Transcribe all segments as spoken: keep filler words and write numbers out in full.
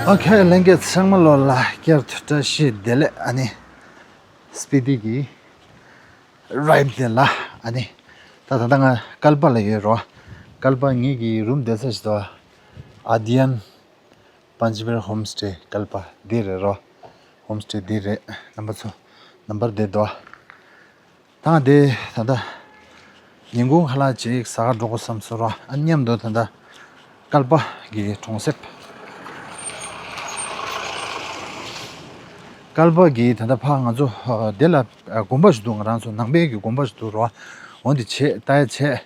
ཨོ་ཁེ། ལྷན་རྒྱས་ཚང་མ་ལོ་ལ་བསྐྱར་དུ་བཀྲ་ཤིས་བདེ་ལེགས། ཨ་ནི་སྤི་ཏི་གི་རའིཌ་དེ་ལ། ཨ་ནི་ད་ད་ལྟ་ང་ཀལ་པ་ལ་ཡོད་རོ། ཀལ་པ་ངེད་ཀྱི་རུམ་བསྡད་ས་ཞིག་འདུག་ཨ་དི་ཡན་པན་ཇི་བེར་ཧོམ་སྟེ། ཀལ་པ་འདི་རེད་རོ། ཧོམ་སྟེ་འདི་རེད། རྣམ་པ་ཚོ་ནམ་བར་བསྡད་འདུག་ད་དེ་ད་ལྟ་ཉིན་གུང་ཁ་ལག་ཅིག་ཟ་ག་འགྲོ་དགོས་བསམ་སོང་ར། ཨ་མཉམ་དུ་ད་ལྟ་ཀལ་པ་གི་གྲོང་གསེབ། ཀལ་པ་གི་ད་ལྟ་ཕ་ང་ཚོ་ཨ་དེ་ལ་ཨ་དགོན་པ་ཞིག་འདུག་ང་རང་ཚོ་ནང་པའི་གི་དགོན་པ་ཞིག་འདུག་ར། འོ་འདི་བྱས་ལྟ་ཡ་བྱས།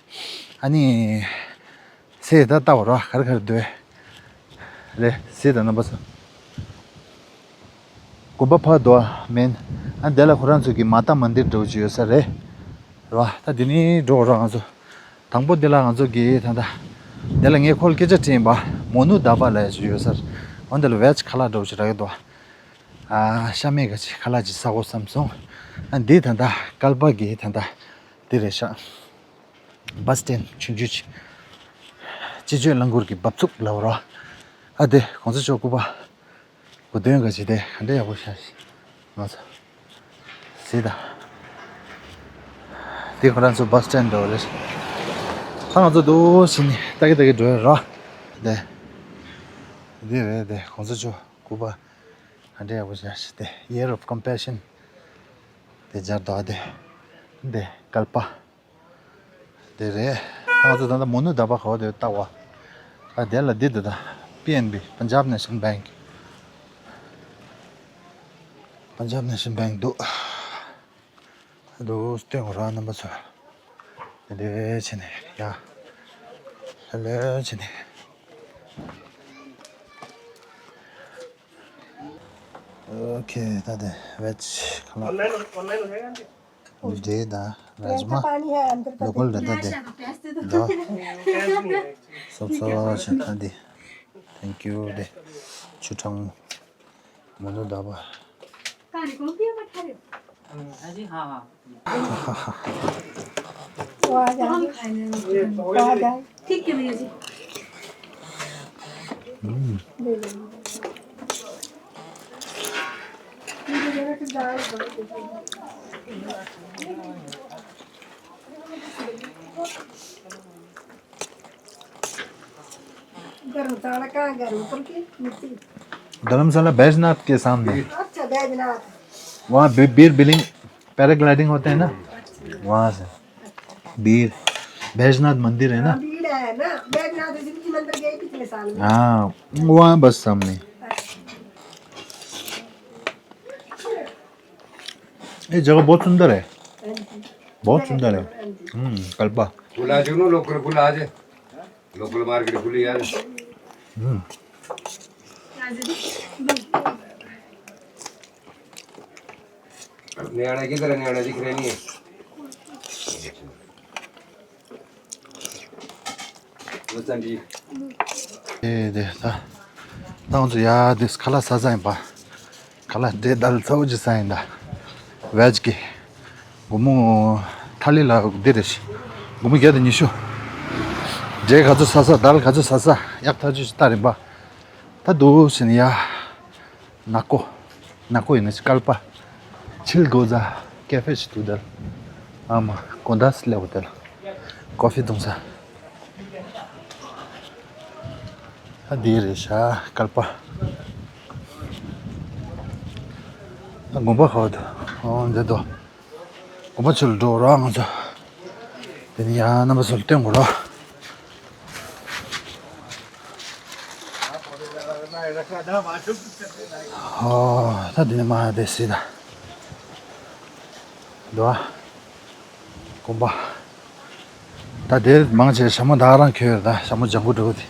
ཨ་ནི་སེ་ད་ལྟ་བ་ར་ག་རེ་ག་རེ་འདུག་རེད། སེ་ད་རྣམ་པ་ཚོ། དགོན་པ་ཕར་འདུག་མིན། ཨ་འདི་ལ་ཁོ་རང་ཚོ་གི་མ་ཏཱ་མན་དིར་འདྲ་བོ་ཅིག་ཡོད་ས་རེད། རེད་བ། ད་འདི་ནས་འགྲོ་རོགས་ང་ཚོ། དང་པོ་འདི་ལ་ང་ཚོ་གི་ད་ལྟ་འདི་ལ་ངས་ཁོ་ལ་སྐད་ཆ་དྲིས་ཡིན་པ། མོ་ནུ་ད་པ་ལ་ཞིག་ཡོད་ས་རེད། འོ་འདི་ལ་ཝེཇ་ཁ་ལག་འདྲ་བོ་ཅིག་རག་གི་འདུག་ཨ་ཤ་མེད་ག་ཅིག་ཁ་ལག་ཅིག་ཟ་དགོས་བསམ་སོང་། ཨ་འདི་ད་ལྟ་ཀལ་པ་གི་ད་ལྟ་འདི་རེད་ཤག་བྷ་སི་སི་ཊེན་ཆུང་ཆུང་ཅིག་སྤྱི་སྤྱོད་རླངས་འཁོར་གྱི་འབབ་ཚུགས་ལབ་རོགས། ཨ་དེ་གོང་ས་མཆོག་སྐུ་པར་གོ་སྟོན་ག་ཅིག་དེ་ག་འདྲ་ཡག་པོ་ཤར་ཤག་ང་ཚོ་གཟིགས་དང་། དེ་ཁོ་རང་ཚོ་བྷ་སི་སི་ཊེན་འགྲོ་རེད། ད་ང་ཚོ་འདུག་ཕྱིན་ནས་ལྟ་གི་ལྟ་གི་འགྲོ་ཡ་རོགས། དེ་དེ་རེད། དེ་གོང་ས་མཆོག་སྐུ་པར་ག་འདྲ་ཡག་པོ་ཤར་ཤག་དེ་Year of Compassion དེ་སྦྱར་འདུག་དེ་དེ་ཀལ་པ། དེ་རེད། ང་ཚོ་ད་ལྟ་མོ་ནུ་ད་པ་ག་བ་དེ་ལྟ་བ། ཨ་དེ་ལ་འདི་འདུག་ད་པི་ཨེན་བི། Punjab National Bank། Punjab National Bank འདུག་འདུག་སྟོན་དགོས་ར་རྣམ་པ་ཚོ། དེ་འདྲ་བྱས་ནས་ཡ། ལྷོད་ལྷོད་བྱས་ནས། ཨོ་ཁེ། ད་དེ་ཝེཇ་ཁ་ལག་འབྲས་དང་རཱཇ་མ། ལོ་ཀལ་རེད་ད་དེ། ད་སོབ་སོབ་བྱས་ད་དེ། Thank you དེ། ཆུ་གྲང་མོ། མོ་ནུ་ད་པ། धर्मशाला कहाँ घर ऊपर की नीचे? धर्मशाला बैजनाथ के सामने। अच्छा, बैजनाथ। वहाँ बी-, बीर बिलिंग पैराग्लाइडिंग होते हैं ना, वहाँ से। बीर बैजनाथ मंदिर है ना? हाँ, बीर है ना, बैजनाथ जी मंदिर गए पिछले साल में। हाँ, वहाँ बस सामने। ये जगह बहुत सुंदर है। बहुत सुंदर है। हम्म, कल्पा। फूल आ जाओ ना, लोकल फूल आ जाए। लोकल मार्केट खुली यार। हम्म। नियाड़ा किधर है? नियाड़ा दिख रहे नहीं है। बस आंटी। ए, देख ता। ད་ང་ཚོ་ཡ་དེ་ཁ་ལག་ཟ་ཟ་ཡིན་པ། ཁ་ལག་འདི་དལ་ཚ་བོ་ཅིག་ཟ་ཡིན་ད། ཝེཇ་གི། སྒོར་མོ་ཐ་ལི་ལ་འདི་རེད་ཤག་སྒོར་མོ་བརྒྱ་དང་ཉི་ཤུ། འབྲས་ག་ཚོད་ཟ་ཟ། དལ་ག་ཚོད་ཟ་ཟ། ཡག་ཐག་ཆོད་ཅིག་ལྟ་རིམ་པ། ད་འདུག་ཟིན་ཡ། ནག་པོ། ནག་པོ་ཡིན་ན་ཅི། ཀལ་པ། ཆིལ་དོ་ཛ་ཀེ་ཧྥེ་ཞིག་འདུག་དེར། ཨ་མ་དགོང་དག་སླེབས་པ་དེ་ལ་ཀོ་ཕི་འཐུང་ས། ཨ་འདི་རེད་ཤག་ཀལ་པ། ཨ་དགོན་པ་ཁ་བ་དུ། ཨོ་འདི་དོ། དགོན་པ་ཚུར་འགྲོ་ར་ང་ཚོ། དེ་ནས་ཡང་རྣམ་པ་ཚོར་སྟོན་དགོས་ར། ཨོ་ད་དེ་ནས་མར་དེ་སྲིད་ད། འདུག་ཨ། དགོན་པ། ད་དེར་མང་ཆེ་ཞྭ་མོ་ད་ག་རང་འཁྱེར་ཡོད་རེད། ད་ཞྭ་མོ་ལྗང་གུ་འདྲ་བོ་དེ།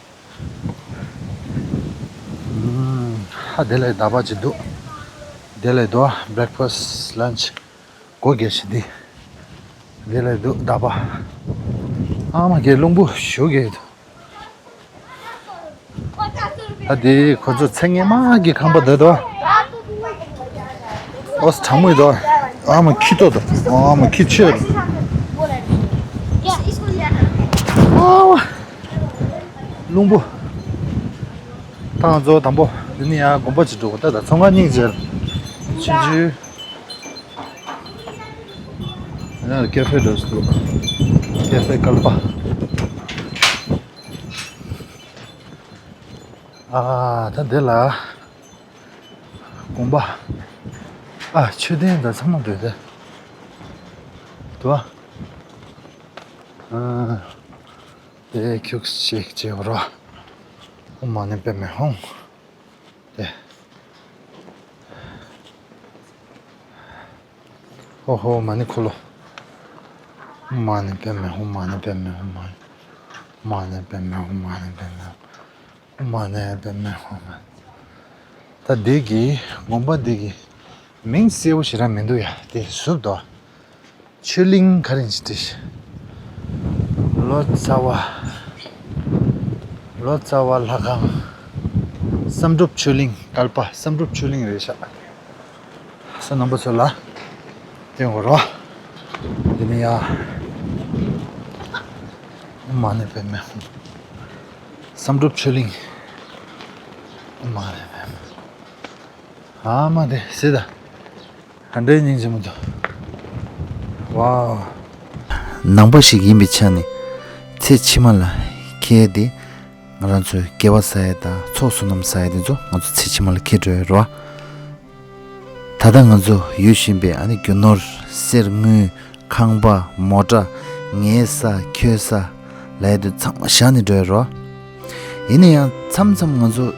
ཧ་དེ་ལས་ཟླ་བ་ཅིག་འདུག་དེ་ལས་འདུག་ཨ། བྷི་རེག་ཕ་སི་ཊི་ལན་ཆི་སྒོ་རྒྱག་ཤིང་དེ། དེ་ལས་འདུག་ཟླ་བ། ཨ་མ་གི་རླུང་བུ་ཞུ་གི་འདུག་ད་དེ་ཁོ་ཚོ་ཚེ་སྔོན་མ་གི་ཁང་པ་འདི་དོ། ཨོ་གྲང་མོ་ཡོད་དོ། ཨ་མ་ཁྱི་ཏོ་དོ། ཨ་མ་ཁྱི་ཆེ་རུ། ཨ་མ། རླུང་བུ། ད་ང་ཚོ་དང་པོ། འདི་ནི་ཡང་དགོན་པ་ཅིག་འགྲོ་དགོས། ད་ད་ཚོང་ཁང་སྙིང་རྗེ། ཆུང་ཆུང་། ཡང་ཀེ་ཧྥེ་འགྲོ་སྲིད་འདུག་ཀེ་ཧྥེ་ཀལ་པ། ཨ་ད་འདི་ལ་དགོན་པ། ཨ་མཆོད་རྟེན་ད་ཚང་མ་འདུག་དེ། འདུག་ཨ། ཨ་དེ་ཁྱུག་ཅིག་བྱེད་རོགས། ཨོཾ་མ་ཎི་པདྨེ་ཧཱུྃ། དེ། ཧོ་ཧོ་མ་ཎི་འཁོར་ལོ། ཨོཾ་མ་ཎི་པདྨེ་ཧཱུྃ། མ་ཎི་པདྨེ་ཧཱུྃ། མ་ཎི་པདྨེ་ཧཱུྃ། མ་ཎི་པདྨེ་ཧཱུྃ། ཨོཾ་མ་ཎི་པདྨེ་ཧཱུྃ། ད་འདི་གི་དགོན་པ་འདི་གི་མིང་གསལ་པོ་ཞེ་དྲག་མི་འདུག་ཡ། དེ་ཟུར་དུ། ཆོས་གླིང་ག་རེ་ཡིན་ཅི་དེ། ལོ་ཙཱ་བ། ལོ་ཙཱ་བ་ལྷ་ཁང་། བསམ་གྲུབ་ཆོས་གླིང་། བསྐལ་པ་བསམ་གྲུབ་ཆོས་གླིང་རེད་ཤག་ས་རྣམ་པ་ཚོ་ལ་སྟོན་དགོས་རོ། འདི་ནི་ཡ། ཨོཾ་མ་ཎི་པདྨེ་ཧཱུྃ། བསམ་གྲུབ་ཆོས་གླིང་། ཨོཾ་མ་ཎི་པདྨེ། ཨ་མ་དེ་སེ་ད། ག་འདྲའི་སྙིང་རྗེ་མོ་འདུག་ཝའོ། ནང་པ་ཞིག་ཡིན་པའི་ཆ་ནས་ཚེ་ཕྱི་མ་ལ་ཁེལ་ཏེ་ང་རང་ཚོའི་དགེ་བ་བསགས་ཡ་དང་ཚོགས་བསོད་ནམས་བསགས་ཡ་དེ་ཚོ་ང་ཚོ་ཚེ་ཕྱི་མ་ལ་ཁེལ་འགྲོ་ཡ་རེད་བ། ད་ལྟ་ང་ཚོ་ཡོད་བཞིན་པའི་ཨ་ནི་རྒྱུ་ནོར་གསེར་དངུལ་ཁང་པ་མོ་ཊ་ངའི་ས་ཁྱོའི་ས་ལབ་ཡ་དེ་ཚང་མ་བཞག་ནས་འགྲོ་ཡ་རེད་བ། ཡིན་ན་ཡང་མཚམས་མཚམས་ང་ཚོ་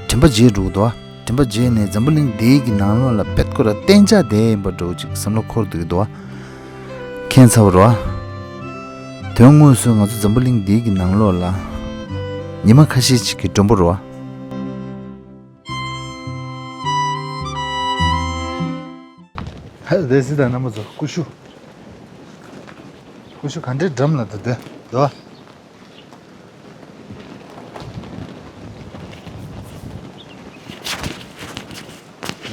དྲན་པ་བརྗེད་འགྲོ་གི་འདུག་བ། དྲན་པ་བརྗེད་ནས་འཛམ་བུ་གླིང་འདིའི་གི་ནང་ལོགས་ལ་དཔེ་སྐོར་ལ་གཏན་འཇགས་བསྡད་ཡིན་པ་འདྲ་བོ་ཅིག་བསམ་བློ་འཁོར་སྡོད་ཀྱི་འདུག་བ། མཁྱེན་ཚར་བ་རེད་བ། དོན་དངོས་སུ་ང་ཚོ་འཛམ་བུ་གླིང་འདིའི་གི་ནང་ལོགས་ལ་ཉི་མ་ཁ་ཤས་ཅིག་གི་མགྲོན་པོ་རེད་བ། ཧ་དེ་སི་དང་རྣམ་པ་ཚོ་ཀུ་ཤུ། ཀུ་ཤུ་ག་འདྲའི་འགྲམ་ལ་འདུག་དེ་འདུག་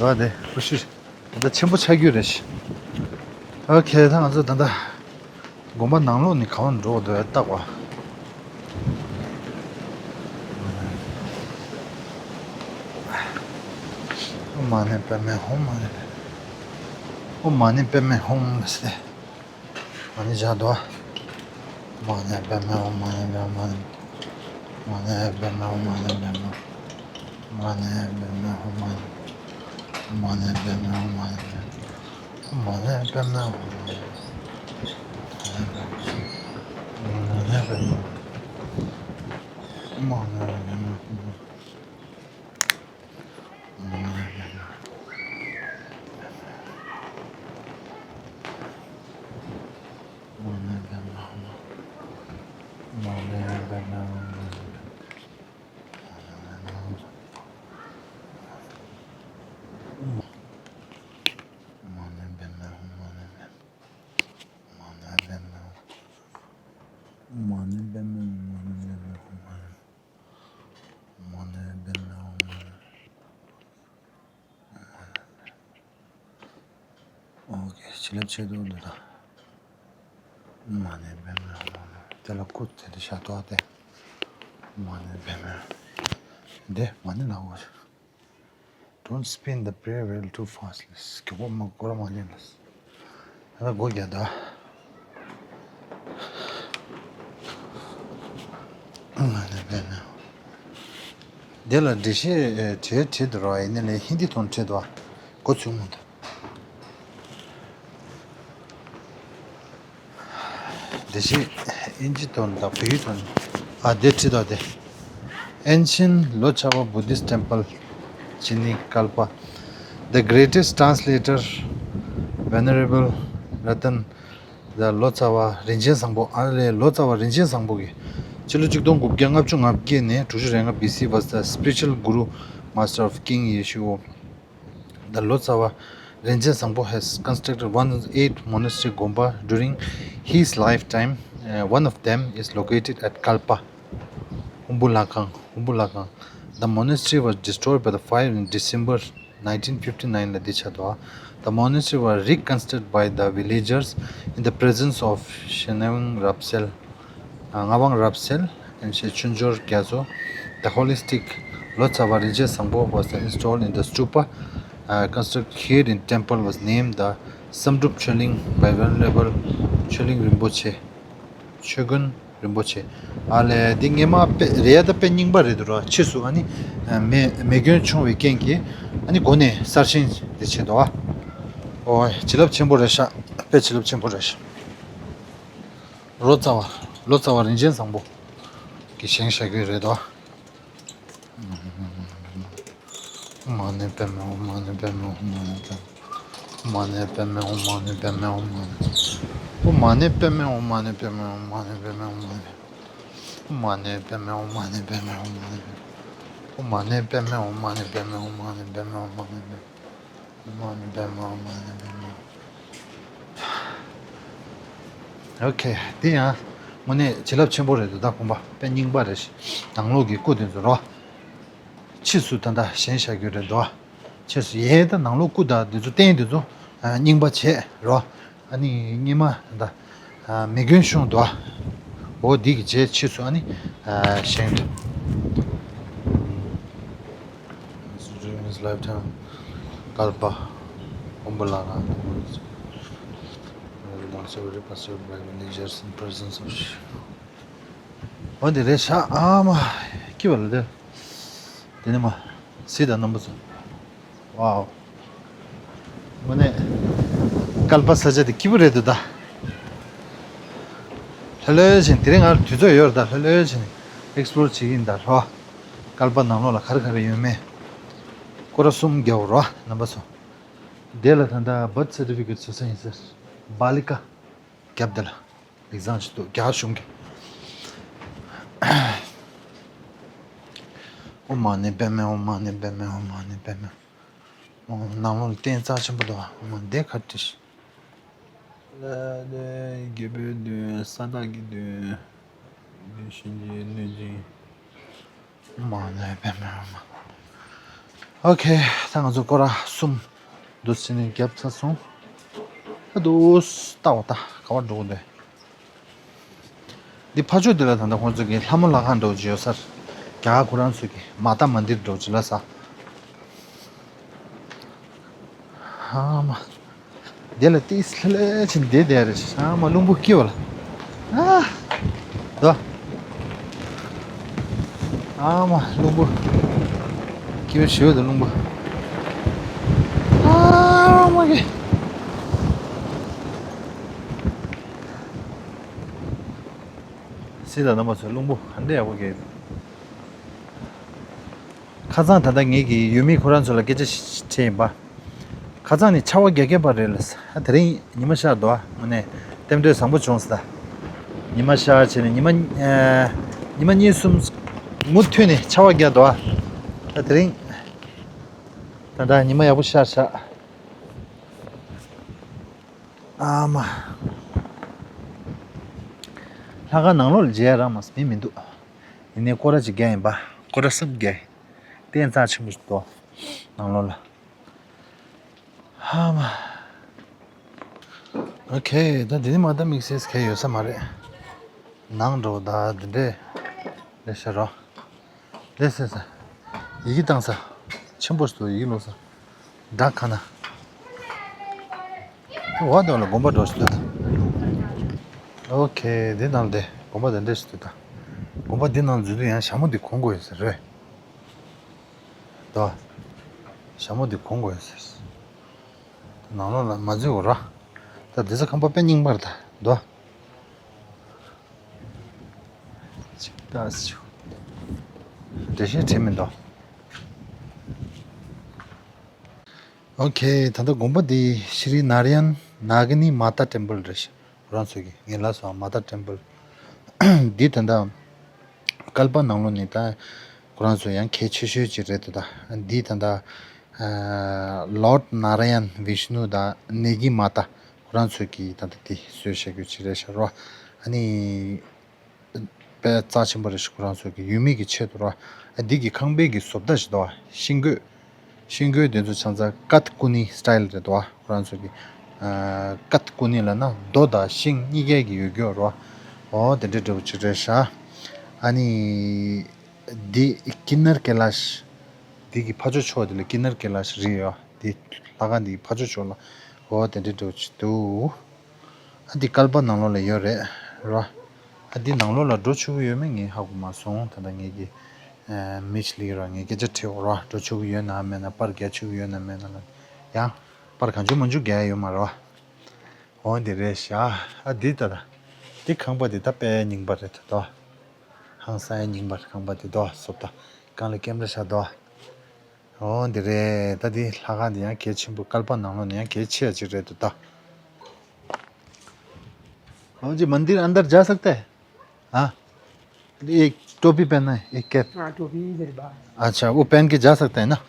བ། རེད་བ། དེ་ཀུ་ཤུ་ད་ལྟ་ཆེན་པོ་ཆགས་རྒྱུ་རེད་ཤག་ཨོ་ཁེ། ད་ང་ཚོ་ད་ལྟ་དགོན་པ་ནང་ལོགས་ནས་ག་པར་འགྲོ་འདོད་བལྟ་བ། ཨོཾ་མ་ཎི་པདྨེ་ཧཱུྃ། མ་ཎི་པདྨེ། ཨོཾ་མ་ཎི་པདྨེ་ཧཱུྃ་ཟེར་ཏེ། མ་ཎི་བཞག་འདུག་མ་ཎི་པདྨེ་ཧཱུྃ། མ་ཎི་པདྨེ། མ་ཎི་པདྨེ་ཧཱུྃ། མ་ཎི་པདྨེ། མ་ཎི་པདྨེ་ཧཱུྃ། མ་ཎི་པདྨེ། མ་ཎི་པདྨེ་ཧཱུྃ། མ་ཎི་པདྨེ། མ་ཎི་པདྨེ་ཧཱུྃ། མ་ཎི་པདྨེ། མ་ཎི་པདྨེ་ཧཱུྃ། མ་ཎི་པདྨེ་ཧཱུྃ། མ་ཎི་པདྨེ་ཧཱུྃ། མ་ཎི་པདྨེ་ཧཱུྃ། མ་ཎི་པདྨེ་ཧཱུྃ། ཨོ་ཁེ། བྱིན་རླབས་ཆེ་འདུག་འདི་དང་། མ་ཎི་པདྨེ་ཧཱུྃ། དེ་ལ་སྐུ་དེ་དེ་བཞག་ཐོག་དེ། མ་ཎི་པདྨེ། འདི་མ་ཎི་ལ་འོ། Don't spin the prayer wheel too fast. ལས་མགྱོགས་པོ་མ་སྐོར་ར་མ་ལེན་ལས། ད་སྒོ་རྒྱག་ད། དེ་ལ་འགྲེལ་བཤད་བྲིས་བྲིས་འདུག་ར། ཡིན་ནའི་ཧིན་དི་ཐོག་ནས་བྲིས་འདུག་ག་སྒོ་ཚུགས་མི་འདུག་དེ་བཞིན་ཨིན་ཇི་ཐོག་ནས་དང་བོད་ཡིག་ཐོག་ནས། ཨ་དེ་བྲིས་འདུག་དེ། Ancient Lochawa Buddhist Temple, Chinikalpa. The greatest translator, Venerable Ratan, the Lochawa རིན་ཆེན་བཟང་པོ། ཨ་ལས་ལོ་ཙཱ་བ་རིན་ཆེན་བཟང་པོ་གིས་ཕྱི་ལོ་ཆིག་སྟོང་དགུ་བརྒྱ་ལྔ་བཅུ་ང་བརྒྱད་ནས་དྲུག་ཅུ་རེ་ལྔ་B C was the spiritual guru, master of King Yeshuo. The Lotsawa Rinchen Sangpo has constructed one hundred eight monastery gompa during his lifetime. Uh, one of them is located at Kalpa, Humbulakang, Humbulakang. The monastery was destroyed by the fire in December nineteen fifty-nine. The monastery was reconstructed by the villagers in the presence of Shenawang Rapsel, uh, Ngawang Rapsel and Shechunjor Gyazo, the holistic ལོ་ཙཱ་བ་རིན་ཆེན་བཟང་པོ་was installed in the stupa, uh, constructed here in temple, was named the བསམ་གྲུབ་ཆོས་གླིང by Venerable ཆོས་གླིང་རིན་པོ་ཆེ། ཆོས་མགོན་རིན་པོ་ཆེ། ཨ་ལས་འདི་སྔས་མ་དཔེ་རེད་ཡ། ད་དཔེ་རྙིང་པ་རེད་འདུག་ར། ཕྱིས་སུ་ཨ་ནི་མེ་མེ་སྐྱོན་བྱུང་བའི་རྐྱེན་གྱིས་ཨ་ནི་འགོ་ནས་གསར་བཞེངས་དེ་བྱས་འདུག་ཨ། ཨོ་བྱིན་རླབས་ཆེན་པོ་རེད་ཤག་དཔེ་བྱིན་རླབས་ཆེན་པོ་རེད་ཤག་ལོ་ཙཱ་བ་ལོ་ཙཱ་བ་རིན་ཆེན་བཟང་པོ་གིས་བཞེངས་བཞག་གི་རེད་འདུག་ཨ། ཨོཾ་མ་ཎི་པདྨེ། ཨོཾ་མ་ཎི་པདྨེ། ཨོཾ་མ་ཎི་པདྨེ། ཨོཾ་མ་ཎི་པདྨེ། ཨོཾ་མ་ཎི་པདྨེ། ཨོཾ་མ་ཎི་པདྨེ། ཨོཾ་མ་ཎི་པདྨེ། ཨོཾ་མ་ཎི་པདྨེ། ཨོཾ་མ་ཎི་པདྨེ། ཨོཾ་མ་ཎི་པདྨེ། ཨོཾ་མ་ཎི་པདྨེ། ཨོཾ་མ་ཎི་པདྨེ། ཨོཾ་མ་ཎི་པདྨེ། ཨོཾ་མ་ཎི་པདྨེ། ཨོཾ་མ་ཎི་པདྨེ། ཨོཾ་མ་ཎི་པདྨེ། ཨོ་ཁེ། འདི་ཡང་དངོས་གནས་བྱིན་རླབས་ཆེན་པོ་རེད་འདུག་ད་དགོན་པ་དཔེ་རྙིང་པ་རེད། ནང་ལོགས་ཀྱི་སྐུ་དེ་ཚོ་རོ། ཕྱིས་སུ་ད་ལྟ་བཞེངས་བཞག་རྒྱུ་རེད་འདུག་ཕྱིས་སུ་ཡས་ད་ནང་ལོགས་སྐུ་དང་འདི་ཚོ་རྟེན་འདི་ཚོ་རྙིང་པ་བྱས་རོ། ཨ་ནི་སྔས་མ་ད་ལྟ་མེ་སྐྱོན་བྱུང་འདུག་འོ་འདི་གི་རྗེས་ཕྱིས་སུ་ཨ་ནི་བཞེངས་འདུག During his lifetime, Kalpa Kumbhakarna was also reconstructed by villagers in presence of Shiva. འོ་འདི་རེད་ཤག་ཨ་མ། སྐྱིད་པ་ལ་དེ། དེ་ནི་མ། སྲིད་དང་རྣམ་པ་ཚོ། ཝའོ། དངོས་གནས། ཀལ་པ་ས་ཆ་དེ་སྐྱིད་པོ་རེད་འདུག་ད། ལྷོད་ལྷོད་བྱས་དེ་རིང་ང་དུས་ཚོད་ཡོད་རེད་ད། ལྷོད་ལྷོད་བྱས་ཨེགས་པོ་ལོར་བྱེད་ཀྱི་ཡིན་ད་རོ། ཀལ་པ་ནང་ལོགས་ལ་ག་རེ་ག་རེ་ཡོད་མེད། སྐོར་ར་གསུམ་རྒྱག་རོ་རྣམ་པ་ཚོ། དེ་ལ་ད་ལྟ་བར་ཐི་སར་ཊི་ཕི་ཀེཊ་བཟོ་ས་ཡིན་ཟེར། བ་ལི་ཀ་རྒྱབ་དེ་ལ་ལིག་ཟང་ཞིག་འདུག་རྒྱ་གཞུང་གི་ཨོཾ་མ་ཎི་པདྨེ། ཨོཾ་མ་ཎི་པདྨེ། ཨོཾ་མ་ཎི་པདྨེ། ཨོ་ནང་ལོགས་ལ་རྟེན་རྩ་ཆེན་པོ་འདུག་ཨོ་མ་འདི་ག་དྲིས། ལ་ལས་རྒྱལ་པོའི་མདུན། ས་བདག་གི་མདུན། མདུན་གཤིན་རྗེའི་གནོད་སྦྱིན། མ་ནས་པད་མ་མ། ཨོ་ཁེ། ད་ང་ཚོ་སྐོར་ར་གསུམ་འདུག་སེ་ནས་བརྒྱབ་ཚར་སོང་། ད་འདུག་ལྟ་བ་ད་ག་བར་འགྲོ་གི་འདུག་འདི་ཕ་ཕྱོགས་འདི་ལ་ད་ལྟ་ཁོང་ཚོ་གི་ལྷ་མོ་ལྷ་ཁང་འདྲ་བོ་ཅིག་ཡོད་ས་རེད། རྒྱ་གར་ཁོ་རང་ཚོ་གི་མ་ཏཱ་མན་དིར་འདྲ་བོ་ཅིག་ལ་ས། ཨ་མ། དེ་ལ་ཏིས་ལྷེ་ལྷེ་ཕྱིན་བསྡད་བསྡད་རེད། ཨ་མ་རླུང་བུ་སྐྱིད་པ་ལ། ཨ། དོ། ཨ་མ་རླུང་བུ། སྐྱིད་པོ་ཞེ་པོ་འདུག་རླུང་བུ། ཨ་མ་གི། སྲིད་དང་རྣམ་པ་ཚོས་རླུང་བུ་ག་འདྲ་ཡག་པོ་སྐྱེས་འདུག་ཁ་སང་ད་ལྟ་ངེད་ཀྱི་ཡུལ་མི་ཁོ་རང་ཚོ་ལ་སྐད་ཆ་དྲིས་ཡིན་པ། ཁ་སང་ནི་ཆར་པ་རྒྱག་གི་ཡོད་པ་རེད་ལ། ཨ་དེ་རིང་ཉི་མ་ཤར་འདུག་ཨ་དངོས་གནས་རྟེན་འབྲེལ་བཟང་པོ་བྱུང་སོང་ད། ཉི་མ་ཤར་བྱས་ནས་ཉི་མ་ཨ་ཉི་མ་གཉིས་གསུམ་མུ་མཐུད་ནས་ཆར་པ་རྒྱག་འདུག་ཨ་དེ་རིང་ད་ལྟ་ཉི་མ་ཡག་པོ་ཤར་ཤག་ཨ་མ། ལྷ་ཁང་ནང་ལོགས་ལ་མཇལ་ཡ་རག་མ་སོང་། མི་མི་འདུག་ཡིན་ནའི་སྐོར་ར་ཅིག་རྒྱག་ཡིན་པ། སྐོར་ར་གསུམ་རྒྱག་ཡིན། རྟེན་རྩ་ཆེན་པོ་ཞིག་འདུག་ནང་ལོགས་ལ། ཧ་མ། ཨོ་ཁེ། ད་འདི་ནི་མ་ད་དམིགས་བསལ་གང་ཡོད་ས་མ་རེད། ནང་འགྲོ་ད་འདི་འདྲས་ལས་ཤ་རོ། ལས་སེ་ས། ཡི་གེ་བཏང་ས། ཆེན་པོ་ཞིག་འདུག་ཡི་གེ་ཀློག་ས། བྲག་ཁ་ན། འོ་དེ་ལ་དགོན་པ་འགྲོ་ཞིག་འདུག་ད། ཨོ་ཁེ། འདི་ནང་ལ་དེ་དགོན་པ་དེ་འདྲས་ཞིག་འདུག་ད། དགོན་པ་འདི་ནང་འཛུལ་དུས་ཡང་ཞྭ་མོ་འདི་གོན་དགོས་ཡོད་ས་རེད། དོ། ཞྭ་མོ་འདི་གོན་དགོས་ཟེར། ནང་ལོགས་ལ་མ་འཛུལ་བ་ར། ད་འདི་ཚོ་ཁང་པ་དཔེ་རྙིང་པ་རེད་ད། དོ། ཅིག་ད་སུ། འགྲེལ་བཤད་བྱེད་མི་འདུག་ཨོ་ཁེ། ད་ལྟ་དགོན་པ་འདི་ཤྲི་ནཱ་ར་ཡན་ནཱ་གི་ནི་མ་ཏཱ་ཊེམ་པལ་རེད། ཁོ་རང་ཚོ་གི་ངས་ལབ་སོང་མ་ཏཱ་ཊེམ་པལ། འདི་ད་ལྟ་བསྐལ་པ་ནང་ལོགས་ནས་ད་ཁོ་རང་ཚོ་ཡང་གལ་ཆེ་ཤོས་ཅིག་རེད་འདུག་ད་འདི་ད་ལྟ་ལོརཌ་ནཱ་ར་ཡན་བིཤ་ནུ་དང་ནེ་གི་མ་ཏཱ་ཁོ་རང་ཚོ་གི་ད་ལྟ་འདི་བཟོས་བཞག་རྒྱུ་ཅིག་རེད་ཤག་རོ། ཨ་ནི། དཔེ་རྩ་ཆེན་པོ་རེད་ཤག་ཁོ་རང་ཚོ་གི་ཡུལ་མི་གི་ཆེད་དུ་ར། འདི་གི་ཁང་པའི་གི་བཟོ་ལྟ་ཞིག་འདུག་བ། ཤིང་བརྐོས། ཤིང་བརྐོས་དེ་ཚོ་ཆང་ཚ་ཀ་ཐ་ཀུ་ནི་སི་ཊལ་རེད་འདུག་བ། ཁོ་རང་ཚོ་གི་ཀ་ཐ་ཀུ་ནི་ལབ་ན་རྡོ་དང་ཤིང་གཉིས་ཀའི་གི་ཡོད་རྒྱུ་རེད་བ། འོ་དེ་འདྲ་འདྲ་བོ་ཅིག་རེད་ཤག་ཨ་ནི། འདི་ཀི་ནར་ཀེ་ལཱཤ། འདི་གི་ཕ་ཕྱོགས་ཕྱོགས་དེ་ལ་ཀི་ནར་ཀེ་ལཱཤ་རི་ཡོད། འདི་ལྷ་ཁང་འདི་གི་ཕ་ཕྱོགས་ཕྱོགས་ལ། འོ་དེ་འདྲའི་འགྲོ་ཅིག་འདུག་ཨ་འདི་ཀལ་པ་ནང་ལོགས་ལ་ཡོད་རེད་ར། ཨ་འདི་ནང་ལོགས་ལ་འགྲོ་ཆོག་གི་ཡོད་མེད་ངས་ཧ་གོ་མ་སོང་། ད་ལྟ་ངས་ཀྱི་མི་ཆི་ལི་ར་ངས་སྐད་ཆ་དྲིས་འོ་ར། འགྲོ་ཆོག་གི་ཡོད་ན་མེད་ན། པར་རྒྱག་ཆོག་གི་ཡོད་ན་མེད་ན་ལ། ཡང་པར་གང་བྱུང་མང་བྱུང་རྒྱག་ཡ་ཡོད་མ་རེད་བ། འོ་འདི་རེད་ཤག་ཨ་འདི་ད་ལ་འདི་ཁང་པ་འདི་ད་དཔེ་རྙིང་པ་རེད་ད་དོ། ཧང་སང་ཡ་རྙིང་པ་རེད། ཁང་པ་འདི་དོ་བཟོ་ལྟ། སྒང་ལ་ཀེམ་ར་ཤག་དོ། འོ་འདི་རེད། ད་འདི་ལྷ་ཁང་འདི་ཡང་གལ་ཆེན་པོ། ཀལ་པ་ནང་ལོགས་ནས་ཡང་གལ་ཆེ་ཡ་ཅིག་རེད་འདུག་ད། हाँ जी, मंदिर अंदर जा सकते हैं? हाँ। एक टोपी पहनना है, एक कैप। हाँ, टोपी इधर बा। अच्छा, वो पहन के जा सकते हैं ना?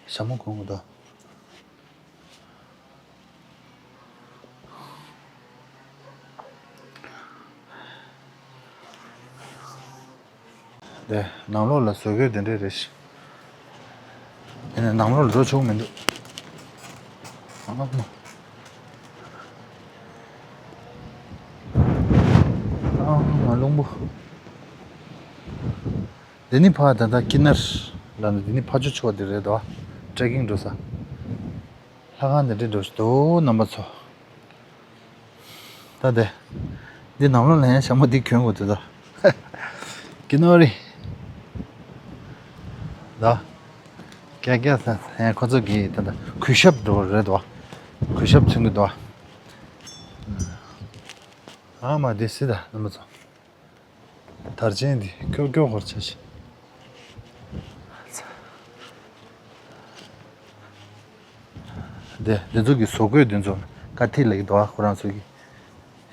ཞྭ་མོ་གོན་དགོས་དོ། དེ་ནང་ལོགས་ལ་བཟོ་བཀོད་དེ་འདྲས་རེད་ཤག་དེ་ནས་ནང་ལོགས་ལ་འགྲོ་ཆོག་མི་འདུག་ཨ་མ། ཨ་མ་རླུང་བུ། འདི་ནི་ཕ་ད་ལྟ་ཀི་ནར་ལ་ནི་འདི་ནི་ཕ་ཇོ་ཆོག་འདི་རེད་དོ། ཊྲེ་ཀིང་འགྲོ་ས། ལྷ་ཁང་འདི་འདྲས་འགྲོ་ཞིག་འདུག་རྣམ་པ་ཚོ། ད་དེ། འདི་ནང་ལོགས་ལ་ཡང་ཞྭ་མོ་འདི་གྱོན་དགོས་འདུག་ད། ཀི་ནོ་རི། ད། ཀྱ་ཀྱ་ས་ཡང་ཁོ་ཚོ་གི་ད་ད་གུས་ཞབས་འགྲོ་རེད་དོ། གུས་ཞབས་མཚོན་གི་འདུག་ཨ་མ་འདི་སི་ད་རྣམ་པ་ཚོ། དར་ཆེན་འདི་ཀྱོག་ཀྱོག་ཧོར་ཆ་ཞིག་དེ་འདི་ཚོ་གི་བཟོ་བཀོད་འདི་ཚོ་ཀ་ཐི་ལེགས་འདུག་ཨ་ཁོ་རང་ཚོ་གི་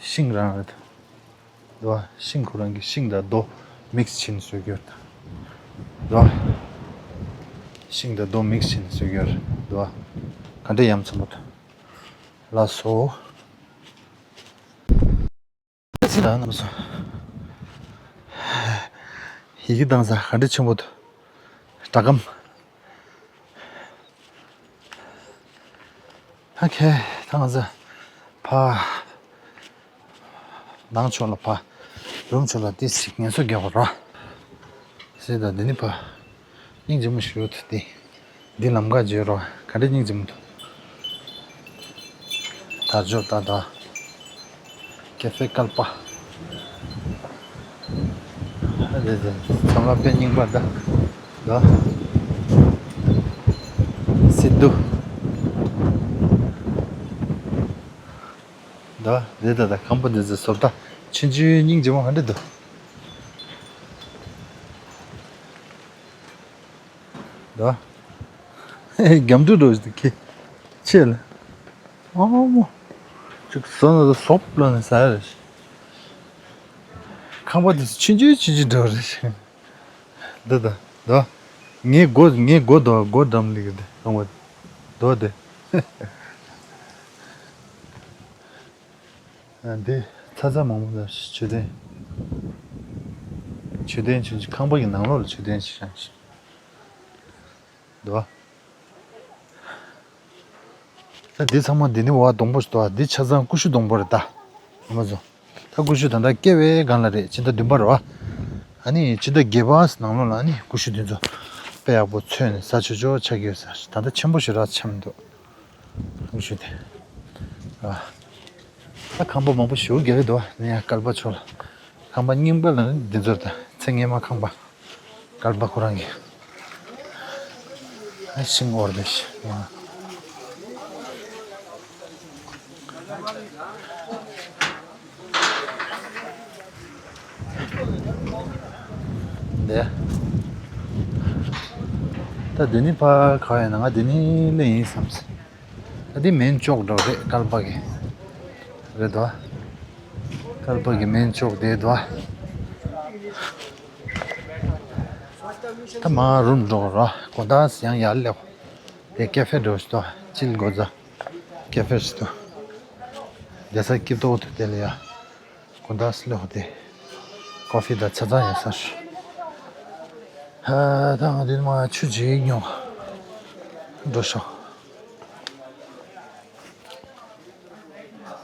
ཤིང་རང་རེད་འདུག་ཨ་ཤིང་ཁོ་རང་གི་ཤིང་དང་རྡོ་མིག་སི་བྱས་ནས་བཟོས་ཀྱི་ཡོད་འདུག་ཨ་ཤིང་དང་རྡོ་མིག་སི་བྱས་ནས་བཟོས་ཀྱི་ཡོད་རེད་འདུག་ཨ་ག་འདྲ་ཡ་མཚན་པོ་འདུག་ལགས་སོ། ཚེ་ལ་རྣམ་སོ། ཡི་གེ་བཏང་ས་ག་འདྲ་ཆེན་པོ་འདུག་སྒྲ་སྒམ། ཨོ་ཁེ། ད་ང་ཚོ་ཕ་ནང་ཕྱོགས་ལ་ཕ་རུམ་ཕྱོགས་ལ་ཏིས་ཞིག་ངལ་གསོ་རྒྱག་པ་རོ། ཟེར་ད་འདི་ནི་ཕ། སྙིང་རྗེ་མོ་ཞིག་ཡོད་དེ། འདི་ལམ་ཁ་བརྗོད་རོགས་ག་འདྲ་སྙིང་རྗེ་མོ་འདུག་དར་ལྕོག་ད་ད། ཀེ་ཧྥེ་བསྐལ་པ། རེད་རེད། ཚང་མ་དཔེ་རྙིང་པ་ད། ད། སི་ཏུ། ད་རེད་ད་ད་ཁང་པ་འདི་ཚོ་བཟོ་ལྟ་ཆུང་ཆུང་སྙིང་རྗེ་མོ་ག་འདྲ་འདུག་ད། རྒྱམ་དུ་འགྲོ་ཞིག་ཁྱེད། ཆེ་ལ། ཨ་མོ། ཅིག་བཟོ་ན་ད་སོབ་ལ་ནི་ཟ་ཡ་རེད། ཁང་པ་འདི་ཚོ་ཆུང་ཆུང་ཆུང་ཆུང་འགྲོ་རེད། ད་ད་ད། ངའི་སྒོ་ངའི་སྒོ་དོ་སྒོ་འགྲམ་ལིག་དེ་ཁང་པ། དོ་དེ། འདི་ཚ་ཚ་མང་པོ་ལ་མཆོད་རྟེན། མཆོད་རྟེན་ཆུང་ཆུང་ཁང་པ་གི་ནང་ལོགས་ལ་མཆོད་རྟེན་ཞིག་བཞེངས་ཤིང་འདུག་ད་འདི་ཚང་མ་འདི་ནི་བ་སྡོང་པོ་ཞིག་འདུག་འདི་ཆ་ཚང་ཀུ་ཤུ་སྡོང་པོ་རེད་ད། ཨ་མ་ཚོ། ད་ཀུ་ཤུ་ད་ལྟ་སྐྱེ་བའི་སྒང་ལ་རེད་སྤྱི་ཟླ་བདུན་པ་རེད་བ། ཨ་ནི་སྤྱི་ཟླ་བརྒྱད་པ་ནང་ལོགས་ལ་ཨ་ནི་ཀུ་ཤུ་འདི་ཚོ་དཔེ་ཡག་པོ་ཚོས་ནས་ཟ་ཆོག་ཆོག་ཆགས་ཀྱི་ཡོད་ས་རེད། ད་ལྟ་ཆེན་པོ་ཞིག་རག་ཆགས་མི་འདུག་ཀུ་ཤུ་དེ། ཨ། ད་ཁང་པ་མང་པོ་ཞེ་པོ་རྒྱག་གི་འདུག་ཨ་ནི་ཡང་བསྐལ་པ་ཕྱོགས་ལ། ཁང་པ་རྙིང་པ་ལ་ནི་འདི་ཚོར་དང་ཚེ་སྔས་མ་ཁང་པ། བསྐལ་པ་ཁོ་རང་གི་ཨ་ཤིང་འོར་དེ་ཤི། འདི། ད་འདི་ནི་ཕ་ག་ཡིན་ན་ང་འདི་ནི་ལས་ཡིན་བསམ་སོང་། ད་འདི་མེན་ཅོག་འགྲོ་རེད་བསྐལ་པ་གི། རེད་དོ། བསྐལ་པ་གི་མེན་ཅོག་དེ་དོ། ད་མ་རུམ་འགྲོ་རོ་གོ་ད་ཡང་ཡར་ལེགས། དེ་ཀེ་ཧྥེ་འགྲོ་ཞིག་དོ་ཅིལ་གོ་ཛ། ཀེ་ཧྥེ་ཞིག་དོ། རྒྱལ་ས་སྐྱིད་ཏོག་ཏུ་དེ་ལ་ཡ། གོ་ད་སི་ལེགས་དེ། པ་ཕི་ད་ཆ་ཚང་ཡོད་ས་རེད། ཨ་ད་ང་འདི་མ་ཆུ་ཅིག་ཉོ། འགྲོ་ཤོག་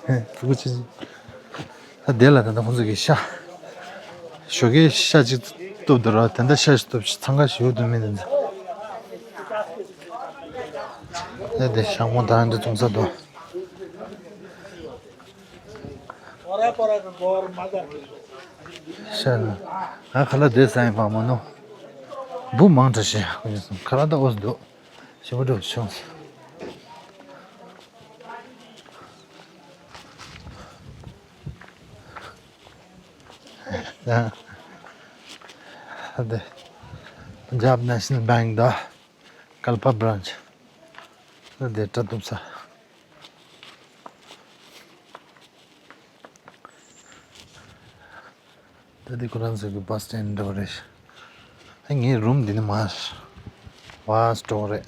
ཧེ། ཕྲུ་གུ་ཆུ་ཅིག་ད་དེ་ལ་ད་ལྟ་ཁོང་ཚོ་གི་ཤ། ཞོགས་ཀས་ཤ་ཅིག་གཏུབ་འདུག་ར། ད་ལྟ་ཤ་ཞིག་གཏུབ་ཅིག་འཚང་ཁ་ཞིག་འདུག་མི་འདི་ཚོ། ད་དེ་ཤ་མོ་ད་འདི་བཙོང་ས་འདུག་ཤ་ང་ཁ་ལག་དེ་ཟ་ཡིན་པ་མ་ནོ། འབུ་མང་དྲགས་ཤིག་ཁ་ལག་ད་འོ་འདུག་ཞེ་པོ་འགྲོ་བྱུང་སོང་། ད་དེ་Punjab National Bank ད་Kalpa branch ད་དེ་སྐྲ་གཏུབ་ས། ད་འདི་ཁོ་རང་ཚོ་གི་bus stand འདྲ་བོ་རེད། ཨ་ངའི་རུམ་འདི་ནི་མ་vast འདྲ་བོ་རེད།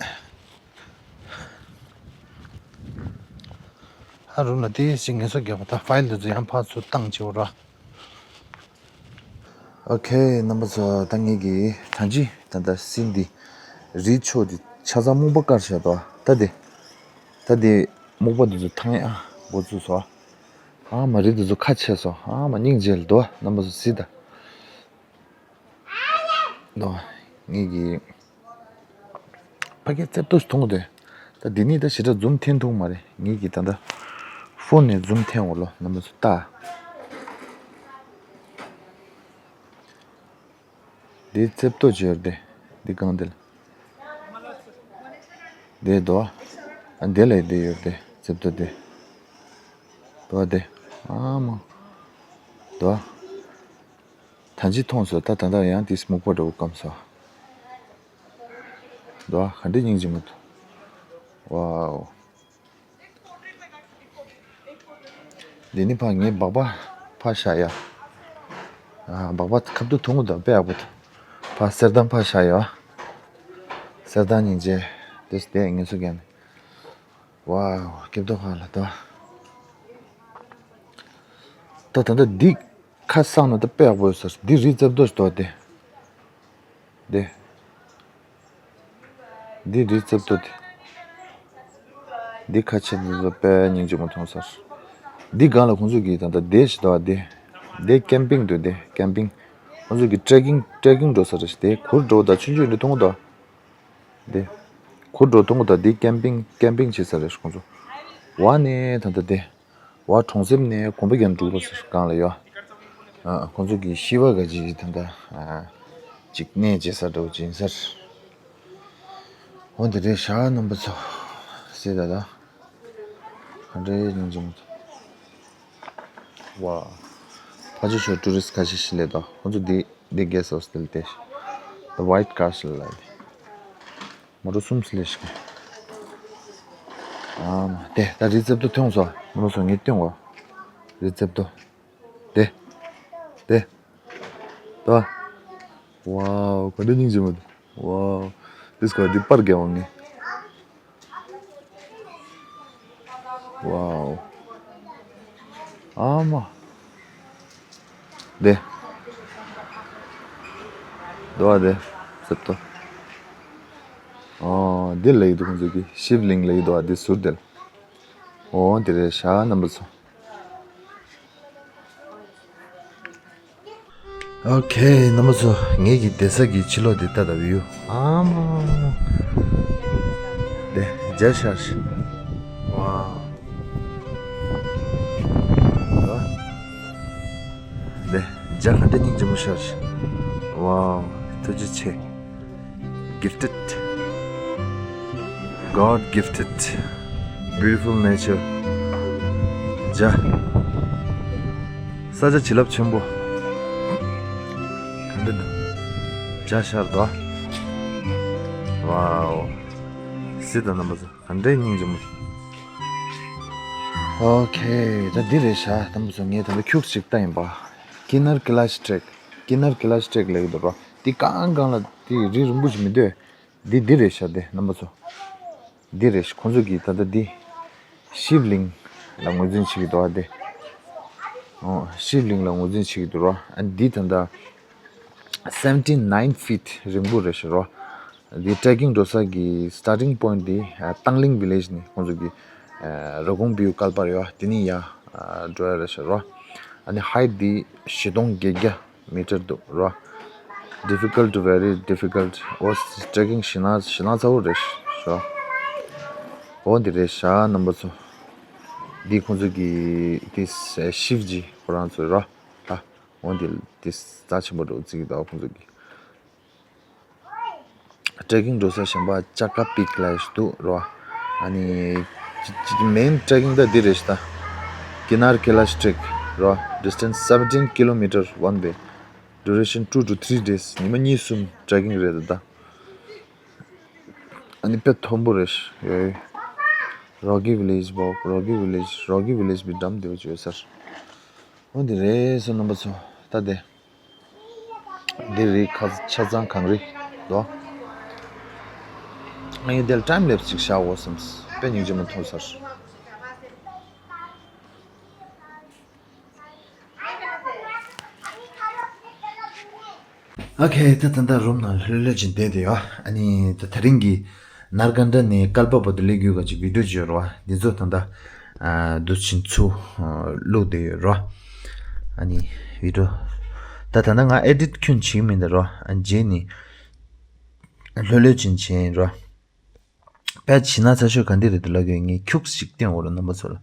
ཨ་རུམ་ལ་ཏོག་ཙམ་ངལ་གསོ་རྒྱག་པ་ད་file འདི་ཚོ་ཡང་ཕར་ཚུར་བཏང་བྱེད་འོ་ར། Okay རྣམ་པ་ཚོ། ད་ངེད་ཀྱིས་ད་ཅི་ད་ལྟ་སྲིན་འདི་རིའི་ཕྱོགས་འདི་ཆ་ཚང་སྨུག་པ་དཀར་བཞག་འདུག་ད་དེ་ད་དེ་སྨུག་པ་འདི་ཚོ་ཐང་ཡ་འགོ་བཙུགས་སོང་། ཨ་མ་རི་འདི་ཚོ་ཁ་ཕྱེ་སོང་། ཨ་མ་སྙིང་རྗེ་ལ་འདུག་རྣམ་པ་ཚོ་གཟིགས་དང་། འདུག་ངེད་ཀྱིས་ཕ་གིའི་རྩེབ་ཏོ་ཞིག་མཐོང་གི་འདུག་ད་འདི་ནི་ད་ཞེ་དྲག་zoom འཐེན་ཐུབ་མ་རེད། ངེད་ཀྱིས་ད་ལྟ་phone ནས་zoom འཐེན་འོ་ལོ། རྣམ་པ་ཚོ་ལྟ། འདི་རྩེབ་ཏོ་ཅིག་ཡོད་རེད། འདི་སྒང་འདི་ལ། འདི་འདུག་ཨ་འདི་ལ་འདི་ཡོད་རེད། རྩེབ་ཏོ་འདི་འདུག་འདི་ཨ་མ་འདུག་ད་ཅི་མཐོང་སོང་། ད་ད་ལྟ་ཡང་དེ་སྨུག་པ་འདྲ་བོ་སྐམ་སོང་། འདུག་ག་འདྲ་སྙིང་རྗེ་མོ་འདུག་ཝའོ། འདི་ནི་ཕ་ངའི་སྦག་སྦག་ཕ་ཤ་ཡ། ཨ་སྦག་སྦག་ཁབ་ཏུ་འཐུང་གི་འདུག་དཔེ་ཡག་པོ་འདུག་ཕ་གསེར་གདང་ཕ་ཤ་ཡ། གསེར་གདང་སྙིང་རྗེ། དེ་དེ་ངེད་ཚོ་གན། ཝའོ་སྐྱིད་པོ་ཧ་ལ་ད། ད་ད་ད་འདི་ཁ་སང་ནང་ད་དཔེ་ཡག་པོ་ཡོད་ས་རེད། འདི་རི་རྩེབ་ཏོ་ཞིག་འདུག་སྟེ། འདི། འདི་རི་རྩེབ་ཏོ་དེ། འདི་ཁ་ཕྱེ་འདི་ཚོ་དཔེ་སྙིང་རྗེ་མོ་མཐོང་ས་རེད། འདི་སྒང་ལ་ཁོང་ཚོ་གི་ད་ད་འདི་ཞིག་འདུག་སྟེ། འདི་ཀེམ་པིང་འདུག་འདི་ཀེམ་པིང་། ཁོང་ཚོ་གི་ཊྲེ་ཀིང་ཊྲེ་ཀིང་འགྲོ་ས་རེད། འདི་གུར་འདྲ་བོ་ད་ཆུང་ཆུང་འདི་མཐོང་གི་འདུག་འདི། གུར་འགྲོ་མཐོང་གི་འདུག་འདི་ཀེམ་པིང་ཀེམ་པིང་བྱེད་ས་རེད་ཁོང་ཚོ། ཝ་ནས་ད་ད་འདི། ཝ་གྲོང་གསེབ་ནས་གོམ་པ་རྒྱག་འགྲོ་བ་སྒང་ལ་ཡོད། ཨ་ཁོང་ཚོ་གི་ཤི་བ་ག་ཅི་ད་ད་ཨ་ཅིག་གནས་བྱེད་ས་འདྲ་བོ་ཅིག་ཡིན་ས་རེད། འོ་འདི་རེད་ཤག་རྣམ་པ་ཚོ། སྲིད་ད་ད། ག་འདྲའི་སྙིང་རྗེ་མོ། ཝ། ཕ་ཇོ་ཆོ་ཊུ་རི་སི་ཊི་ཁ་ཤས་ཤིག་སླེབས་འདུག་ཁོང་ཚོ་འདི་འདི་གེ་སི་ཧའུ་སི་དེ་ལ་བལྟས། The White Castle ལ་དེ། མོ་ཊ་གསུམ་སླེབས་ཤག་ཨ་མ་དེ་ད་རི་རྩེབ་ཏོ་མཐོང་སོང་། མོ་ཊ་སོང་ངས་སྟོན་གོ་རི་རྩེབ་ཏོ། དེ། དེ། ད། ཝའོ་ག་འདྲ་སྙིང་རྗེ་མོ་འདུག་ཝའོ། དེ་སྐོར་འདི་པར་རྒྱག་འོང་ངས། ཝའོ། ཨ་མ། དེ། དོ་བ་དེ། ཟེར་ཏོ། ཨོ་འདི་ལ་ཡི་འདུག་ཁོང་ཚོ་གི་ཤིབ་ལིང་ལ་ཡི་འདུག་བ་འདི་ཟུར་དེ་ལ། ཨོ་དེ་རེད་ཤག་རྣམ་པ་ཚོ། ཨོ་ཁེ་རྣམ་པ་ཚོ། ངེད་ཀྱི་བསྡད་ས་གི་ཕྱི་ལོགས་འདི་ལྟ་ལྟ་བུ་ཡོད། ཨ་མ། དེ་འཇའ་ཤར་ཤག་ཝའོ། དེ་འཇའ་ག་འདྲ་སྙིང་རྗེ་མོ་ཤར་ཤག་ཝའོ་ཐུགས་རྗེ་ཆེ། Gifted. God gifted. Beautiful nature. འཇའ། ས་ཆ་བྱིན་རླབས་ཆེན་པོ། ག་འདྲ་འདུག་འཇའ་ཤར་འདུག་ཝའོ། གཟིགས་དང་རྣམ་པ་ཚོ། ག་འདྲའི་སྙིང་རྗེ་མོ། ཨོ་ཁེ། ད་འདི་རེད་ཤག་རྣམ་པ་ཚོ། ངས་ད་ལྟ་ཁྱུག་ཅིག་ལྟ་ཡིན་པ། Kinnar Kailash Trek. Kinnar Kailash Trek ལབ་ཀྱི་འདུག་རོ། འདི་གང་གང་ལ་འདི་རི་རིང་པོ་ཞིག་མི་འདུག་འདི་འདི་རེད་ཤག་འདི་རྣམ་པ་ཚོ། འདི་རེད་ཤག་ཁོང་ཚོ་གིས་ད་ལྟ་འདི་ཤིབ་ལིང་ལ་ངོས་འཛིན་བྱེད་ཀྱི་འདུག་ཨ་འདི། ཤིབ་ལིང་ལ་ངོས་འཛིན་བྱེད་ཀྱི་འདུག་རོ། ཨ་འདི་ད་ལྟ་seventy nine feet རིང་པོ་རེད་ཤག་རོ། འདི་trekking འགྲོ་ས་གི་starting point འདི་ཏང་ལིང་village ནས་ཁོང་ཚོ་གི་ར་གུང་བིའུ་བསྐལ་པ་རེད་བ། དེ་ནས་ཡར་འགྲོ་ཡ་རེད་ཤག་རོ། ཨ་ནི་height འདི་བཞི་སྟོང་བརྒྱད་བརྒྱ་མི་ཊར་འདུག་རོ། Difficult, very difficult. འོ་trekking ཞེ་ན་ཞེ་ན་ཚ་བོ་རེད་ཤག་འོ་འདི་རེད་ཤག་རྣམ་པ་ཚོ། འདི་ཁོང་ཚོ་གི་དེ་ཤིབ་ཇི་ཁོ་རང་ཚོ་རོ། ད་འོ་འདི་དེ་རྩ་ཆེན་པོ་འདྲ་བོ་བརྩི་གི་འདུག་ཁོང་ཚོ་གི། trekking འགྲོ་ས་གཞན་པ་ཅ་ཀ་པིག་ལ་ཞིག་འདུག་རོ། ཨ་ནི་main trekking ད་འདི་རེད་ཤག་ད། Kinnar Kailash trek རོ། Distance seventeen kilometer one way. Duration two to three days. ཉི་མ་གཉིས་གསུམ་trekking རེད་ད། ཨ་ནི་དཔེ་མཐོན་པོ་རེད་ཤག་ཡོད། Rocky village བོ། Rocky village, Rocky village བི་འགྲམ་དེ་བ་ཅིག་ཡོད་ས་རེད། འོ་འདི་རེད་སོ་རྣམ་པ་ཚོ། ད་དེ་འདི་རེད། ཁ་ཆ་ཚང་གངས་རི་དོ། ཨ་ཡིན་དེ་ལ་time lapse ཅིག་བཞག་འོ་བསམ། དཔེ་སྙིང་རྗེ་མོ་མཐོང་ས་རེད། ཨོ་ཁེ། ད་ད་ལྟ་རུམ་ནང་ལྷོད་ལྷོད་ཅིག་བསྡད་དེ་ཡོད། ཨ་ནི་ད་དེ་རིང་གི་ནར་ཀན་ཌ་ནས་བསྐལ་པ་བར་དུ་སླེབས་རྒྱུ་ག་ཅིག་བི་ཌིའོ་ཅིག་ཡོད་རེད་བ། འདི་ཚོ་ད་ལྟ་ཨ་འདུག་ཕྱིན་ཚུར་བླུགས་བསྡད་ཡོད་རེད་བ། ཨ་ནི་བི་ཌིའོ་ད་ད་ལྟ་ང་ཨེ་ཌིཊ་ཁྱོན་བྱེད་ཀྱི་མི་འདུག་རེད་བ། ཨ་རྗེས་ནས་ལྷོད་ལྷོད་ཅིག་བྱས་ཡིན་རེད་བ། དཔེ་ཞེ་ན་ཚ་ཤོས་ག་འདི་རེད་འདུག་ལབ་ཀྱི་ཡོད། ངས་ཁྱུག་ཅིག་བསྟན་འོ་རེད་རྣམ་པ་ཚོ་ལ།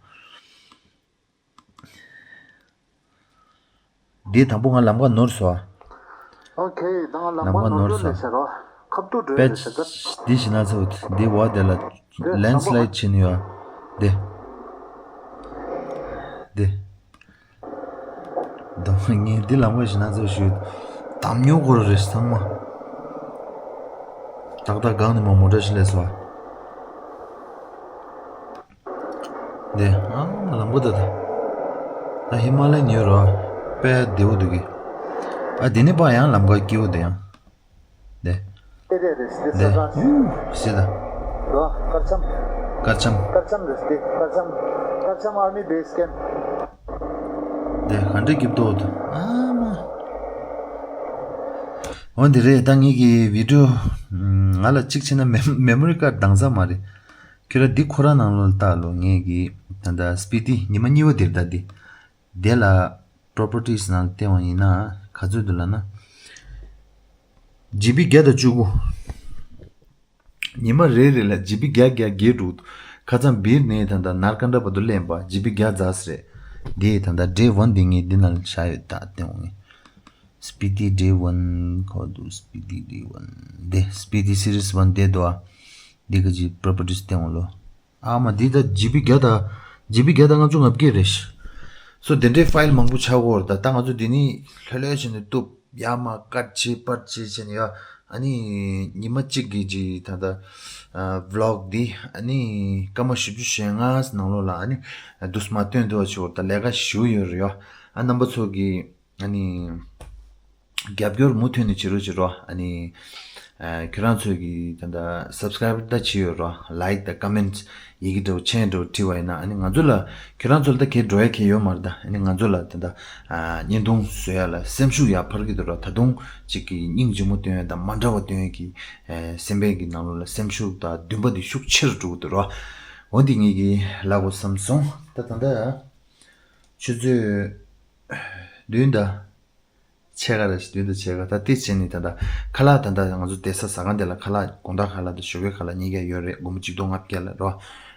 འདི་དང་པོ་ང་ལམ་ཁ་ནོར་སོང་ཨ། ཨོ་ཁེ། ད་ང་ལམ་ཁ་ནོར་ཡོད་ལབ་ཟེར་རོ། ཁ་ཐུག་འགྲོ་ཡོད་ལབ་ཟེར་ད། འདི་ཞེ་ན་ཚ་བོ་འདི་བ་དེ་ལ་ལེན་སི་ལའིཌ་བྱེད་ནི་ཡོད་ཨ། འདི། འདི། ད་ངས་འདི་ལམ་ཁ་ཞེ་ན་ཚ་བོ་ཞུ། དམ་ཉོ་དགོས་རེད་ཚང་མ། ཏག་ཏག་སྒང་ནས་མ་མོ་ཊ་ཞིག་སླེབས་སོང་ཨ། འདི་ཨ་ལམ་ཁ་ད་ད། ད་ཧི་མ་ལ་ཡན་ཡོད་རོ། དཔེ་བདེ་བོ་འདུག་གི། ཨ་འདི་ནས་ཕར་ཡང་ལམ་ཁ་སྐྱིད་བོ་འདུག་ཡང་། འདི། དེ་རེད་རེད། འདི་འདི་ས་ཁ། ཡུ་སི་ད། རོ་དཀར་ཆམ། དཀར་ཆམ། དཀར་ཆམ་རེད་འདི། དཀར་ཆམ། དཀར་ཆམ་ཨར་མི་བེ་སི་ཀེམ། འདི་ག་འདྲ་སྐྱིད་པོ་འདུག་ཨ་མ། འོ་འདི་རེད། ད་ངེད་ཀྱི་བི་ཌིའོ་ང་ལ་གཅིག་བྱས་ན་མེ་མེ་མོ་རི་ཀར་འདང་ས་མ་རེད། ཁྱོད་རང་འདི་ཁོ་རང་ནང་ལོགས་ལ་ལྟ་ལོ། ངས་ཀྱི་ད་ལྟ་སྤི་ཏི་ཉི་མ་གཉིས་པ་འདིར་ལྟ་འདི། དེ་ལ་པོ་རོ་པར་ཊིས་ནང་བལྟས་པ་ཡིན་ན་ག་ཚོད་འདུག་ལབ་ན། ཇི་བི་བརྒྱ་དང་བཅུ་དགུ། ཉི་མ་རེ་རེ་ལ་ཇི་བི་བརྒྱ་བརྒྱ་བརྒྱད་འགྲོ་འདུག་ཁ་སང་བིར་ནས་ད་ལྟ་ནར་ཀན་ཌ་བར་དུ་གླེང་པ་ཇི་བི་བརྒྱ་ཛ་ཟེར་རེད། འདི་ད་ལྟ་ཌེ་ཝན་འདི་ངས་འདི་ནང་ལ་བཞག་ཡོད། ད་བལྟས་འོང་ངས། སྤི་ཏི་ཌེ་ཝན་ག་པར་འདུག་སྤི་ཏི་ཌེ་ཝན། འདི་སྤི་ཏི་སི་རི་སི་ཝན་འདི་འདུག་ཨ། འདི་ག་ཅིག་པོ་རོ་པར་ཊིས་བལྟས་འོང་ལོ། ཨ་མ་འདི་ད་ཇི་བི་བརྒྱ་དང་ཇི་བི་བརྒྱ་དང་ལྔ་བཅུ་ང་བརྒྱད་རེད། སོ་དེ་འདྲའི་ཕའིལ་མང་པོ་ཆགས་ཀྱི་ཡོད་རེད། ད་ད་ང་ཚོ་འདི་ནས་ལྷོད་ལྷོད་བྱས་ནས་གཏུབ། ཡར་མར་ཀཊ་བྱེད་པར་བྱེད་བྱས་ནས་ཡ། ཨ་ནི་ཉི་མ་གཅིག་གི་ཅིག་ད་ལྟ་ཝི་ལོག་འདི་ཨ་ནི་སྐར་མ་བཞི་བཅུ་ཞེ་ལྔ་ནང་ལོགས་ལ་ཨ་ནི་དུས་མ་སྟོན་ཐུབ་པ་བྱེད་འོ། ད་ལས་ཀ་ཞེ་པོ་ཡོད་རེད་ཡ། ཨ་རྣམ་པ་ཚོ་གི་ཨ་ནི་རྒྱབ་སྐྱོར་མུ་མཐུད་ནས་བྱེད་རོགས་བྱེད་རོགས། ཨ་ནི་ཨ་ཁྱོད་རང་ཚོ་གི་ད་ལྟ་སབ་སི་ཀ་རའིབ་ད་བྱེད་ཡོད་རོགས། ལའིཀ་དང་ཀོ་མེན་ཊི་ཡི་གེ་འདྲ་བོ་མཆན་འདྲ་བོ་བྲིས་པ་ཡིན་ན་ཨ་ནི་ང་ཚོ་ལ་ཁྱོད་རང་ཚོ་ལ་ད་གའི་འགྲོ་ཡ་གའི་ཡོད་མ་རེད། ད་ཨ་ནི་ང་ཚོ་ལ་ད་ལྟ་ཨ་བརྙན་ཐུང་བཟོ་ཡ་ལ་སེམས་ཤུགས་ཡར་འཕར་གྱི་འདུག་ར། ད་དུང་ཅིག་གི་སྙིང་རྗེ་མོ་སྟོན་ཡ་དང་མ་འདྲ་བ་སྟོན་ཡ་གི་ཨ་སེམས་པའི་གི་ནང་ལོགས་ལ་སེམས་ཤུགས་དང་འདུན་པ་འདི་ཤུགས་ཆེ་རུ་འགྲོ་གི་འདུག་ར། འོ་འདི་ངེད་ཀྱིས་ལབ་དགོས་བསམ་སོང་། ད་ད་ལྟ་ཆུ་ཚོད་བདུན་དང་ཕྱེད་ཀ་རེད། བདུན་དང་ཕྱེད་ཀ། ད་དེ་བྱས་ནས་ད་ལྟ་ཁ་ལག་ད་ལྟ་ང་ཚོ་བསྡད་ས་ཟ་ཁང་དེ་ལ་ཁ་ལག་དགོང་དག་ཁ་ལག་དང་ཞོགས་ཀའི་ཁ་ལག་གཉིས་ཀ་ཡོད་རེད། སྒོར་མོ་གཅིག་སྟོང་ལྔ་བརྒྱ་ལ་རོ།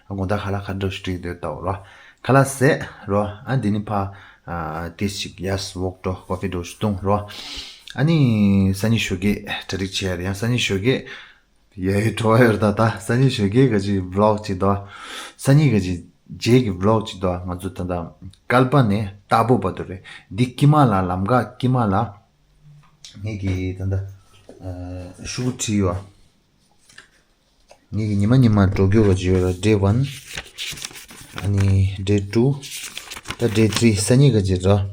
དགོང་དག་ཁ་ལག་ཁ་འགྲོ་ཞིག་སྤྲད་འདོད་ལྟ་བུ་རོ། ཁ་ལག་ཟས་རོ། ཨ་འདི་ནི་ཕ་ཨ་དེ་ཞིག་ཡར་ཝོག་འགྲོ། ཀོ་ཕི་འགྲོ་ཞིག་བཏུང་རོ། ཨ་ནི་སང་ཉིན་ཞོགས་ཀས་གྲ་སྒྲིག་བྱས་རེད། ཡང་སང་ཉིན་ཞོགས་ཀས་ཡ་ཡི་བྲོ་བ་ཡོད་ད། ད་སང་ཉིན་ཞོགས་ཀས་ག་ཅིག་ཝི་ལོག་ཅིག་འདུག་སང་ཉིན་ག་ཅིག་རྗེས་ཀྱི་ཝི་ལོག་ཅིག་འདུག་ང་ཚོ་ད་ལྟ་བསྐལ་པ་ནས་ཏཱ་བོ་བར་དུ་རེད། འདི་དཀྱིལ་མ་ལ་ལམ་ཁ་དཀྱིལ་མ་ལ་ངེད་ཀྱིས་ད་ལྟ་ཨ་ཤོག་བུ་བྲིས་ཡོད། ངེད་ཀྱིས་ཉི་མ་ཉི་མ་འགྲོ་རྒྱུ་ག་ཅིག་ཡོད་ར། ཌེ་ཝན། ཨ་ནི་ཌེ་ཊུ། ད་ཌེ་ཐི་རི་སང་ཉིན་ག་ཅིག་ར།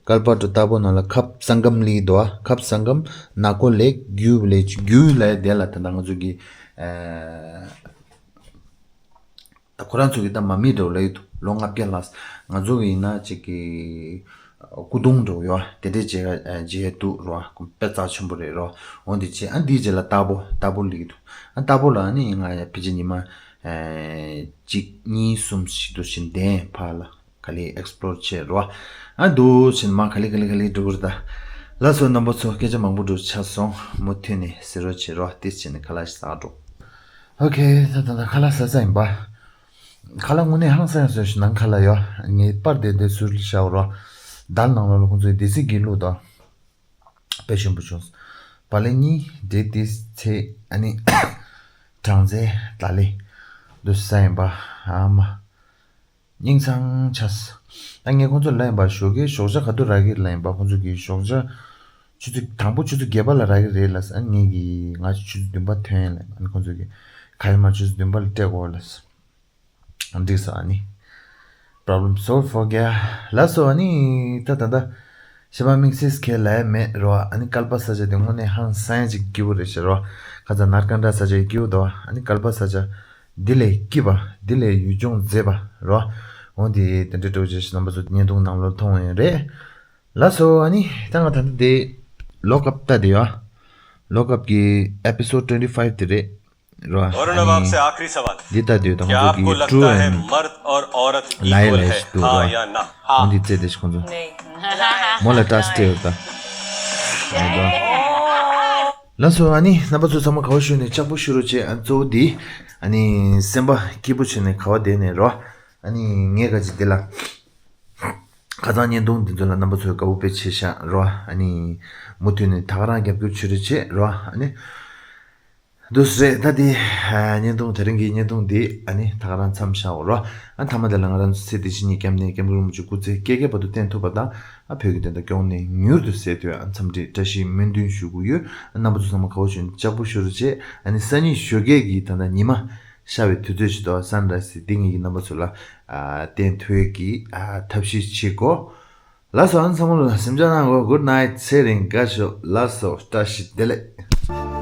བསྐལ་པ་དུ་ཏཱ་བོ་ནང་ལ་ཁབ་སང་གམ་ལི་འདུག་ཨ། ཁབ་སང་གམ་ནཱ་ཀོ་ལེག་གྱུ་ཝི་ལེཇ། གྱུ་ལབ་ཡ་དེ་ལ་ད་ལྟ་ང་ཚོ་གི་ཨ་ད་ཁོ་རང་ཚོ་གི་ད་མ་མི་འདྲ་བོ་ལབ་ཡོད་འདུག་ལོ་ལྔ་བརྒྱ་ལ་ང་ཚོ་གི་ཡིན་ན་ཅིག་གི་སྐུ་གདུང་འགྲོ་ཡོད་དེ་འདྲའི་རྗེས་རྗེས་འདུག་རོ། དཔེ་རྩ་ཆེན་པོ་རེད་རོ། འོ་འདི་བྱས་ཨ་འདིའི་རྗེས་ལ་རྟ་ཕོ་རྟ་ཕོ་ལིག་འདུག་ཨ་རྟ་ཕོ་ལ་ནི་ང་ཕལ་ཆེར་ཉི་མ་གཅིག་གཉིས་གསུམ་ཞིག་ཏུ་ཕྱིན་བསྡད་ཕར་ལ་ག་ལེ་ཨེགས་པོ་ལོར་བྱས་རོ། ཨ་འདུག་ཕྱིན་མ་ག་ལེ་ག་ལེ་ག་ལེ་འགྲོ་གི་རེད་ད། ལགས་སོ་རྣམ་པ་ཚོ་སྐད་ཆ་མང་པོ་འགྲོ་ཆགས་སོང་མུ་མཐུད་ནས་གཟིགས་རོགས་བྱེད་རོ། དེ་བྱས་ནས་ཁ་ལག་ཞིག་ཟ་འགྲོ། ཨོ་ཁེ། ད་ད་ད་ཁ་ལག་ཟ་ས་ཡིན་པ། ཁ་ལག་དངོས་གནས་ཧང་སང་ཡང་སོས་ཤིག་ནང་ཁ་ལག་ཡོད། ངས་པར་དེ་དེ་ཟུར་ལ་བཞག་རོགས། དལ་ནང་ལོགས་ལ་ཁོང་ཚོས་སྡེ་སྲིད་ཀྱི་བླུགས་དོ། དཔེ་ཞིམ་པོ་བྱུང་། བ་ལན་གཉིས་འབྲས་དེ་ཚེ་ཨ་ནི། གྲང་ཚལ་ད་ལེ། འདུ་ས་ཡིན་པ། ཨ་མ། སྙིང་ཚང་ཆ། ད་ངས་ཁོང་ཚོ་ལ་ཡིན་པ་ཞོགས་ཀས་ཞོགས་ཇ་ག་དུས་རག་གི་ལ་ཡིན་པ། ཁོང་ཚོ་གི་ཞོགས་ཇ། ཆུ་ཚོད་དང་པོ་ཆུ་ཚོད་བརྒྱད་པ་ལ་རག་གི་རེད་ལ། ཨ་ངས་གི་ང་ཆུ་ཚོད་བདུན་པ་ཐོན་ལ། ཨ་ནི་ཁོང་ཚོ་གི་ག་ཡོད་མ་ཆུ་ཚོད་བདུན་པ་ལ་སྤྲད་དགོས་ལ། འགྲིག་སོང་ཨ་ནི། Problem solved for ཀྱ། ལགས་སོ་ཨ་ནི་ད་ད་ད། ཞེ་པ་དམིགས་བསལ་གས་ལ་ཡ་མེད་རོ། ཨ་ནི་སྐལ་པ་ས་ཆ་དེ་དངོས་གནས་ཧང་སང་ཡ་ཅིག་སྐྱིད་པོ་རེད་ཤག་རོ། ཁ་ཚ་ནར་ཀན་ཌ་ས་ཆ་ཡི་སྐྱིད་པོ་དོ། ཨ་ནི་སྐལ་པ་ས་ཆ་འདི་ལས་སྐྱིད་པ་འདི་ལས་ཡུལ་ལྗོངས་མཛེས་པ་རོ། འོ་འདི་དེ་འདྲ་འགྲོ་ཅེས་རྣམ་པ་ཚོ་བརྙན་ཐུང་ནང་ལོགས་མཐོང་ཡོད་རེད། ལགས་སོ་ཨ་ནི་ད་ང་ད་ལྟ་དེ་ལོག་ཨབ་ལྟ་དེ་ཡོད། ལོག་ཨབ་ཀྱི་ཨེ་པི་སོ་ཌི་ཊི་ཕའིབ་དེ་རེད། རོ། ཨ་ནི་འདི་ལྟ་དུས་དང་ཁོང་ཚོ་གི་ཊུ་ཨེན་ལའི་ལའི་ཞིག་འདུག་རོ། འོ་འདི་རྩེ་དེ་ཞིག་ཁོང་ཚོ་མོ་ལ་ཏྲ་སི་ཊི་ཡོད་ད། ལགས་སོ་ཨ་ནི་རྣམ་པ་ཚོ་ཚང་མ་ག་བ་ཞུ་ནས་ལྕགས་པོ་ཞུ་རོགས་བྱེད། ཨ་གཙོ་བོ་འདི་ཨ་ནི་སེམས་པ་སྐྱིད་པོ་བྱས་ནས་ག་བ་བསྡད་ནས་རོ། ཨ་ནི་ངས་ག་ཅིག་འདི་ལ་ཁ་སང་བརྙན་ཐུང་འདི་ཚོ་ལ་རྣམ་པ་ཚོས་དགའ་པོ་དཔེ་བྱས་ཤག་རོ། ཨ་ནི་མུ་མཐུད་ནས་ད་ག་རང་རྒྱབ་སྐྱོར་བྱེད་རོགས་བྱེད་རོ། ཨ་ནི། འདུག་སེ་རེད་ད་དེ། བརྙན་ཐུང་དེ་རིང་གི་བརྙན་ཐུང་འདི་ཨ་ནི་ད་ག་རང་མཚམས་བཞག་འོ་རོ། ཨ་མཐའ་མ་དེ་ལ་ང་རང་ཚོ་ཚེ་འདི་ཕྱི་གཉིས་སྐྱབས་གནས་སྐྱབས་མགོན་རིན་པོ་ཆེ་སྐུ་ཚེ་བསྐལ་བརྒྱའི་བར་དུ་བརྟན་ཐུབ་པ་དང་། ཨ་བོད་ཀྱི་བདེན་མཐའ་སྐྱོང་གནས་མྱུར་དུ་གསལ་ཐུབ་ཨ་འཚམས་འདྲི་བཀྲ་ཤིས་སྨོན་འདུན་ཞུ་གི་ཡོད། ཨ་རྣམ་པ་ཚོ་ཚང་མ་ག་བ་ཞུ་ནས་ལྕགས་པོ་ཞུ་རོགས་བྱེད། ཨ་ནི་སང་ཉིན་ཞོགས་ཀས་ཀྱི་ད་ལྟ་ཉི་མ་ཤར་བའི་དུས་ཚོད་ཅིག་འདུག་ཨ་སན་རའི་སི་འདི་ངེད་ཀྱི་རྣམ་པ་ཚོ་ལ་ཨ་བསྟན་ཐུབ་ཀྱི་ཨ་ཐབས་ཤེས་བྱེད་དགོས། ལགས་སོ་ཨ་ནི་ཚང་མ་ལ་སེམས་ཆགས་གནང་དགོས། Good night ཚེ་རིང་དགའ་ཤོག་ལགས་སོ་བཀྲ་ཤིས་བདེ་ལེགས།